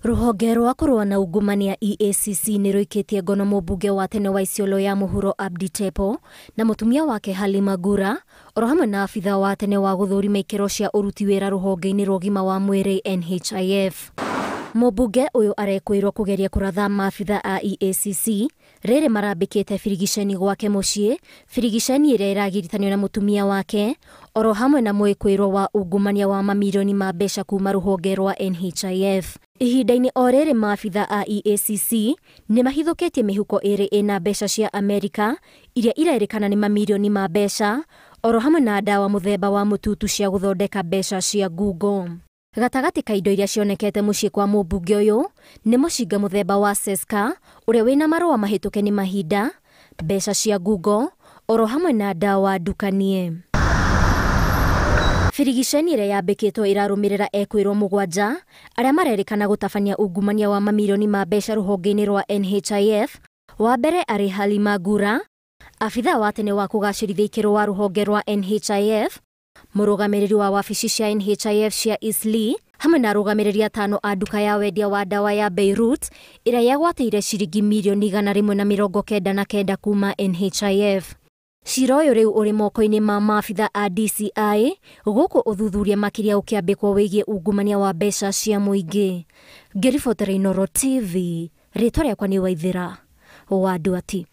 Rũhonge rwa kũrũa na ungumania EACC nĩ rũikĩtie ngono mũmbunge wa tene wa Isiolo ya mũhuro Abdi Tepo na mũtumia wake Halima Gura, oro hamwe na abitha wa tene wa gũthũrima ikĩro cia ũruti wĩra rũhonge-inĩ rwa ũgima wa mwĩrĩ NHIF. Mũmbunge ũyũ arekwĩrwo kũgeria kũratha maabitha a EACC rĩrĩ marambĩkĩte birigiceni gwake mũciĩ, birigiceni ĩrĩa ĩragiritanio na mũtumia wake oro hamwe na mwĩkwĩrwo wa ungumania wa mamirioni ma mbeca kuma rũhonge rwa NHIF. Ihinda-inĩ o rĩrĩ, maabitha a EACC nĩ mahithũkĩtie mĩhuko ĩrĩ ĩna mbeca cia Amerika iria irerĩkana nĩ mamirioni ma mbeca, oro hamwe na ndawa mũthemba wa mũtutu cia gũthondeka mbeca cia ngungo. Gatagatĩ ka indo iria cionekete mũciĩ kwa mũmbunge ũyũ nĩ mũcinga mũthemba wa Seska ũrĩa wĩna marũa mahĩtũke nĩ mahinda, mbeca cia ngungo oro hamwe na ndawa ndukanie. Birigiceni ĩrĩa yambĩkĩtwo ĩrarũmĩrĩra ekwĩrwo 7 arĩa marerĩkana gũtabania ungumania wa mamirioni ma mbeca rũhonge-inĩ rwa NHIF. Wa mbere arĩ Halima Gura, abitha wa tene wa kũgacĩrithia ikĩro wa rũhonge rwa NHIF, mũrũgamĩrĩri wa wabici cia NHIF cia Eastleigh, hamwe na arũgamĩrĩri 5 a nduka ya wendia wa ndawa ya Beirut ĩrĩa yagwatĩire ciringi mirioni 199 kuma NHIF. Cira ũyũ rĩu ũrĩ moko-inĩ ma maabitha a DCI, gũkũ ũthuthuria makĩria ũkĩambĩkwo wĩgiĩ ungumania wa mbeca cia mũingĩ. Ngĩribotera Inooro TV, rĩtwa rĩakwa nĩ Waithĩra wa Nduati.